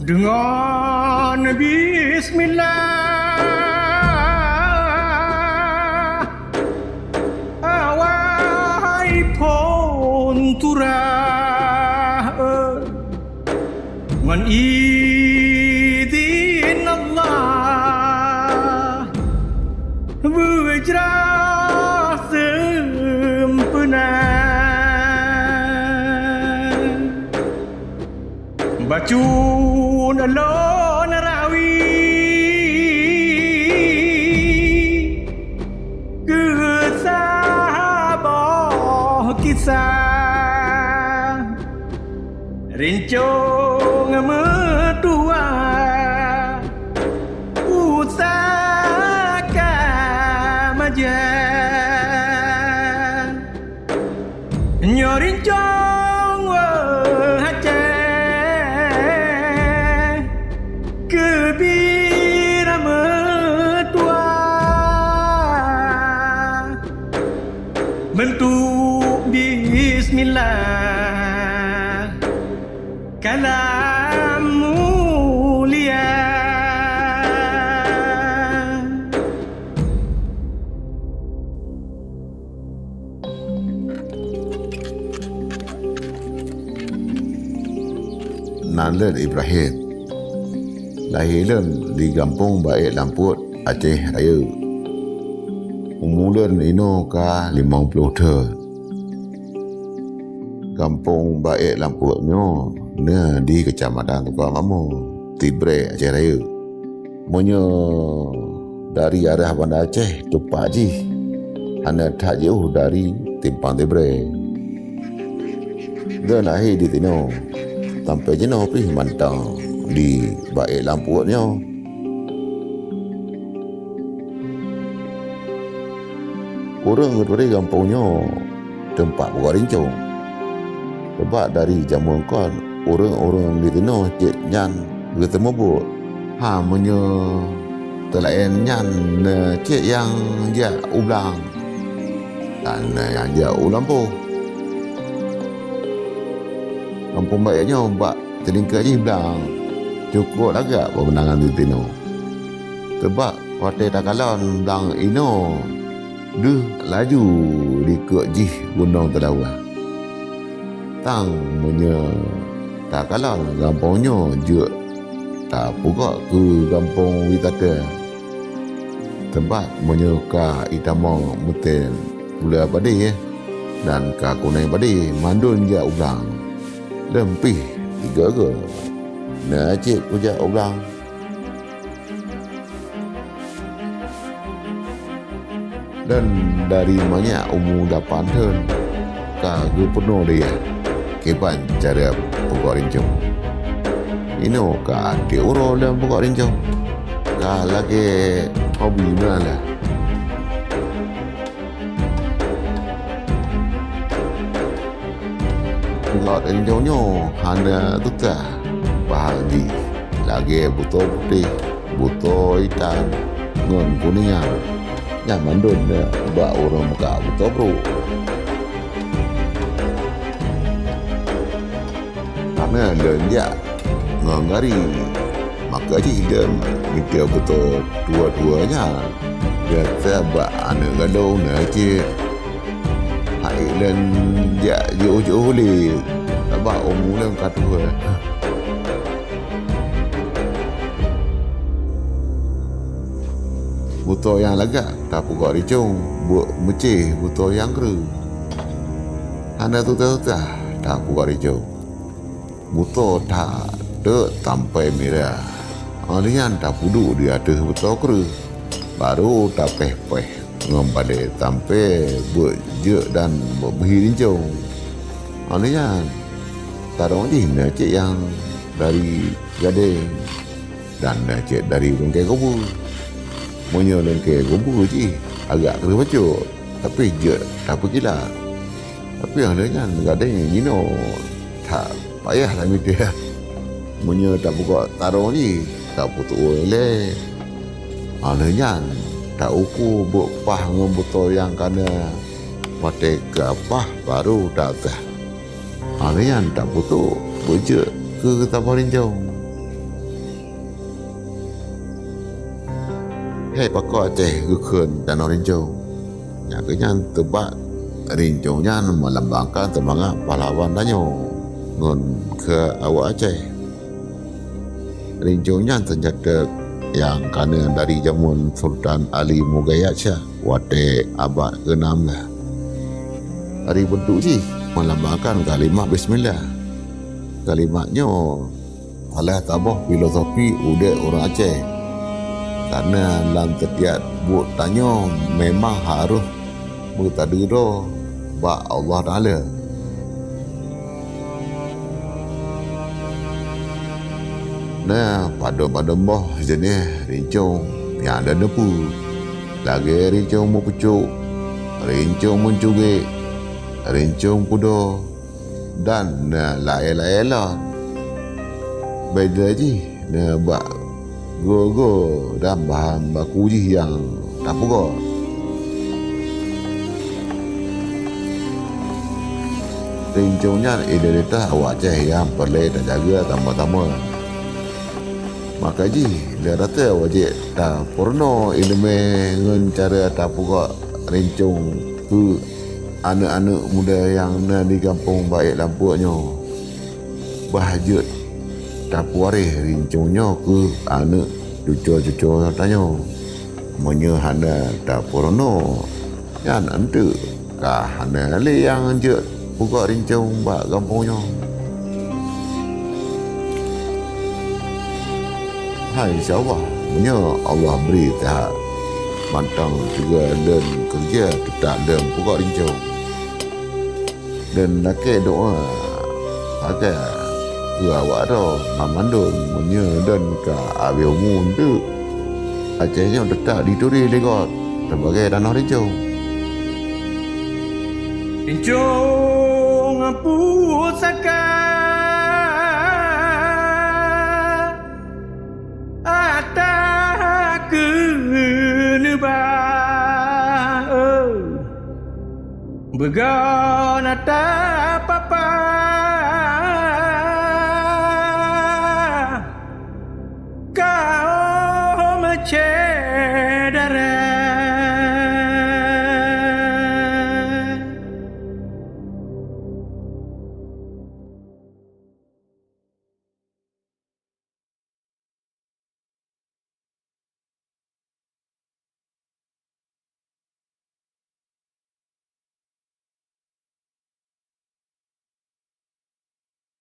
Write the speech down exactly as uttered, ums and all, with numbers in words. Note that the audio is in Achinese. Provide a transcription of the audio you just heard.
Deungon bismillah, awai phon turah, ngon idhin Allah, beujroh seumpeuna. Bacut lôn rawi keu saboh kisah rincong meutuah pusaka majang. Nyoe rincong weueh Aceh keubira meutuah, bentuk bismillah, kalam mulia. Nan lôn Ibrahim. Lahé lôn di Gampông Baét Lampôk, Aceh Rayeuk. Umu lôn inoe ka limong ploh thon. Gampông Baét Lampôk nyoe na di Keucamatan Tukang Makmu, Tibrée, Aceh Rayeuk. Meunyoe dari arah Banda Aceh, teumpat jih hana that jiôh dari Simpang Tibrée. Lôn lahé di sinoe, sampoe jinoe pih mantong di Baét Lampôk nyoe. Ureuëng geuturi gampông nyoe teumpat peugot rincong. Sabab dari jameun kon, ureuëng-ureuëng di sinoe cit nyan geuteumeubeuet. Ha, meunyoe teulaén nyan, na cit nyang jak u blang, dan na nyang jak u lampôh. Gampông Baét nyoe bak teulingka jih blang, cukôp lagak peumandangan di sinoe. Sabab watée takalon blang inoe deuh laju dikeue jih gunong Seulawah. Tang meunyoe takalon gampông nyoe jeuet tapeugot keu gampông wisata. Teumpat meunyoe ka itamong meutem pula padé dan ka kunai padé mandum jak u blang. Lom pih igoe-goe na cit kujak u blang. Dan dari manyak umu lapan thon ka geupeurunoe lé yah kiban cara peugot rincong. Inoe ka até uroe lom peugot rincong, ka lagée hobi meunan lah. Peugot rincong nyoe hana teuka bahan jih, lagée beutoe putéh, beutoe itam ngon kuningan. Nyan mandum na bak ureuëng meukat beutoe brok. Kamoe lôn jak ngon gari, maka jih lôn mita beutoe tuwoe-tuwoe nyan. Biasa bak aneuëk galong na cit. Hai lôn jak jiôh-jiôh ulée, sabab umu lôn ka tuwoe. Beutoe nyang lagak tapeugot rincong, buet meucéh beutoe nyang kreueh. Hana susah-susah tapeugot rincong. Beutoe that teuk sampoe mirah. Óh lheueh nyan tapeuduek di ateueh beutoe kreueh, barô tapéh-péh ngon balée sampoe buet jeuet dan buet beuhi rincong. Óh lheueh nyan, tarông jih na cit nyang dari gadeng dan na cit dari lungkée kubu. Meunyoe lungkée kubu jih agak kreueh bacut, tapi jeuet tapeukilat. Tapi óh lheueh nyan gadeng jinoe that payah lamitéh. Meunyoe tapeugot tarông jih, tapeutuwoe ilée. Óh lheueh nyan ta-uku beuet paih ngon beutoe nyang ka na. Watée ka paih barô tapeugah. Óh lheueh nyan tapeutrok beujeuet keu saboh rincong. Hai pakon Aceh geukheun tanoh rincong. Nyang keu nyan teubak rincong nyan meulambangkan seumangat pahlawan tanyoe ngon keu awak Aceh. Rincong nyan seunjata nyang ka na dari jameun Sultan Ali Mughayat Shah watée abad keenam belas. Ari beuntuk jih meulambangkan kalimat bismillah. Kalimat nyoe salah saboh filosofi udeb ureuëng Aceh. Karena lam setiap buet tanyoe memang harôh meusadeudroe bak Allah Taala. Na padub-padub boh jeuneh rincong nyang lôn neupeu, lagée rincong meupucok, rincong meucugek, rincong pudoe, dan na laén-laén lom. Beda jih na bak go-go dan bahan baku jih nyang tapeugöt. Rincong nyan identitas awak Aceh nyang peureulée tajaga sama-sama. Maka jih lé rasa wajéb tapeurunoe iéleumé ngon cara tapeugöt rincong keu aneuëk-aneuëk muda nyang na di gampông Baét Lampôk nyoe. Bah jeuet tapuwaréh rincong nyoe keu aneuëk cucoe-cucoe tanyoe. Meunyoe hana tapeurunoe, nyan eunteuk ka hana lé nyang jeuet peugöt rincong bak gampông nyoe. Hai, insya Allah, meunyoe Allah bri that mantong sigoe lôn keureuja, teutap lôn peugöt rincong. Dan lakée doá sagai keu awak droe banmandum, meunyoe dan ka abéh umu eunteuk, Aceh nyoe teutap jituri lé gob sibagoe tanoh rincong. Rincong pusaka ata keuneubah, beugon ata